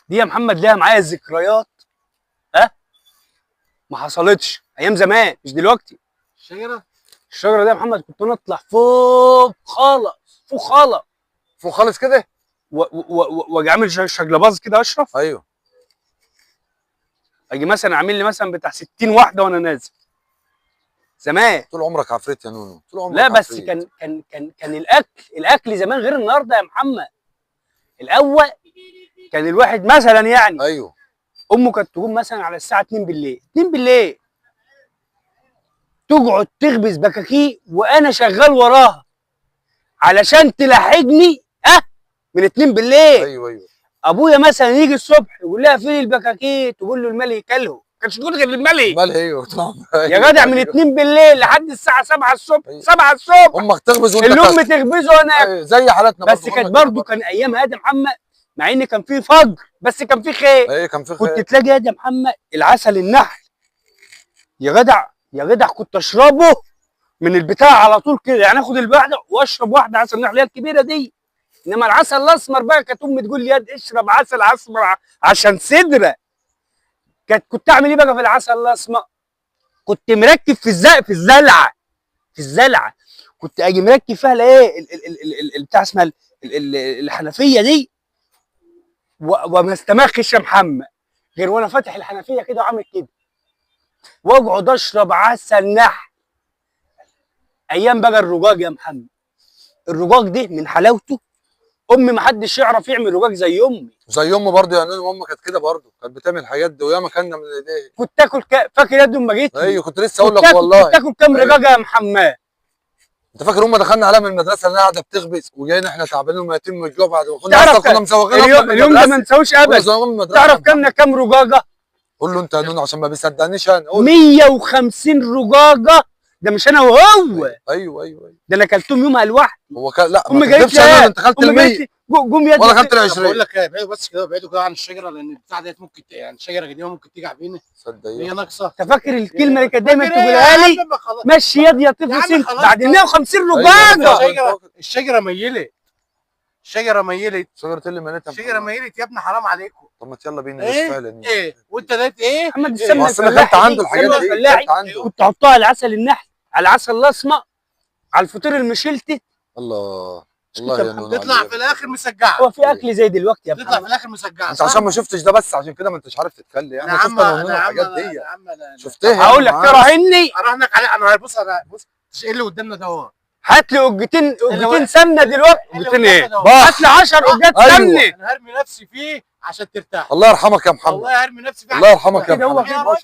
دي يا محمد ليها معايا ذكريات ها ما حصلتش ايام زمان، مش دلوقتي. الشجرة، الشجرة دي يا محمد كنت نطلع فوق خالص، فوق خالص، فوق خالص كده، واجي عامل شجلباز كده اشرف. ايوه. اجي مثلا اعمل لي مثلا بتاع 60 واحدة وانا نازل. زمان طول عمرك عفريت يا نونو، طول عمرك. لا بس عفريت. كان كان كان كان الاكل زمان غير النهارده يا محمد. الاول كان الواحد مثلا يعني ايوه، امه كانت تقوم مثلا على الساعة 2 بالليل، 2 بالليل تقعد تخبز بكاكي وانا شغال وراها علشان تلاحقني من 2 بالليل. ايوه ايوه. ابويا مثلا يجي الصبح يقول لها فين البكاكيت، تقول له الملي كله، ما كانش تقول غير الملي. الملي ايوه طول عمرك. يا جدع من 2 بالليل لحد الساعة 7 الصبح. أيوة. 7 الصبح امك تخبز وانت الام تاكل. تخبزه وانا أيوة، زي حالتنا بس برضه. كانت برضه كان ايام هادي محمد، مع ان كان في فجر بس كان في خير. ايه كان في كنت خير. تلاقي يا محمد العسل النحل يا جدع يا جدع، كنت اشربه من البتاع على طول كده، يعني اخد الواحدة واشرب واحدة عسل النحل اللي هي الكبيرة دي. انما العسل الاسمر بقى كانت امي تقول لي ياد اشرب عسل اسمر عشان صدرك. كانت كنت اعمل ايه بقى في العسل الاسمر؟ كنت مركب في الزق في الزلعه، في الزلعه كنت اجي مركب فيها الايه البتاع اسمها الحنفية دي، وما استمخش يا محمد غير وانا فاتح الحنفية كده وعامل كده، واقعد اشرب عسل نحل. ايام بقى الرجاج يا محمد، الرجاج دي من حلاوته امي ما حدش يعرف يعمل رجاج زي امي. زي امي برضه يا نونو، امي كانت كده برضه، كانت بتعمل الحاجات دي وياما كنا من ايديها. كنت تاكل فاكر يا ما جيت؟ ايوه كنت لسه اقول لك والله. كنت تاكل كام رجاجه يا محمد؟ انت فاكر امي دخلنا عليها من المدرسة اللي قاعدة بتخبز وجايين احنا تعبانين وميتين من الجوع بعد ما كنا اصلا كنا مزوغين اليوم ده ما نساوش ابدا. تعرف كامنا كام رجاجه؟ قول له انت يا نونو عشان ما بيصدقنيش انا. قول. 150 رجاجه، ده مش انا وهو. ايوه ايوه ايوه، ده انا اكلتهم يومها لوحدي. هو لا امي ما جايت تكذبش يا نونو، انت اكلت ال 100 جم يد ولا اكلت ال 20. بقول لك ابعدوا بس كده، ابعدوا كده عن الشجرة، لان البتاع ديت ممكن يعني شجرة قديمة ممكن تيجي بينا. صدق هي ناقصه. انت فاكر الكلمة اللي كانت دايما تقولها لي؟ مشي يد يا طفل سنت بعد 150 رجاجه. الشجرة ميلت، الشجرة ميلت، شجرة اللي ميلتها، الشجرة ميلت يا ابني، حرام عليكم. طب ما يلا بينا ايه فعلا. ايه وانت لقيت ايه؟ محمد السمنة الفلاحي عنده الحاجات دي، كنت تحطها على العسل النحل، على العسل الاسمر، على الفطير المشلتت. الله الله يا نونو، تطلع في الاخر مسجعه. هو في اكل زي دلوقتي يا محمد؟ تطلع في الاخر مسجعه. انت عشان ما شفتش ده بس عشان كده ما انتش عارف تتكلم. احنا شفنا نونو الحاجات دي، شفتها. هقول لك تراهني، اراهنك عليه. انا بص، انا بص ايه اللي قدامنا ده اهو. هات لي قجتين، قجتين سمنه دلوقتي. قجتين ايه؟ هات لي 10 قجات سمنه. انا هرمي نفسي فيه عشان ترتاح. الله يرحمك يا محمد، والله هرمي نفسي فيه. الله يرحمك يا محمد.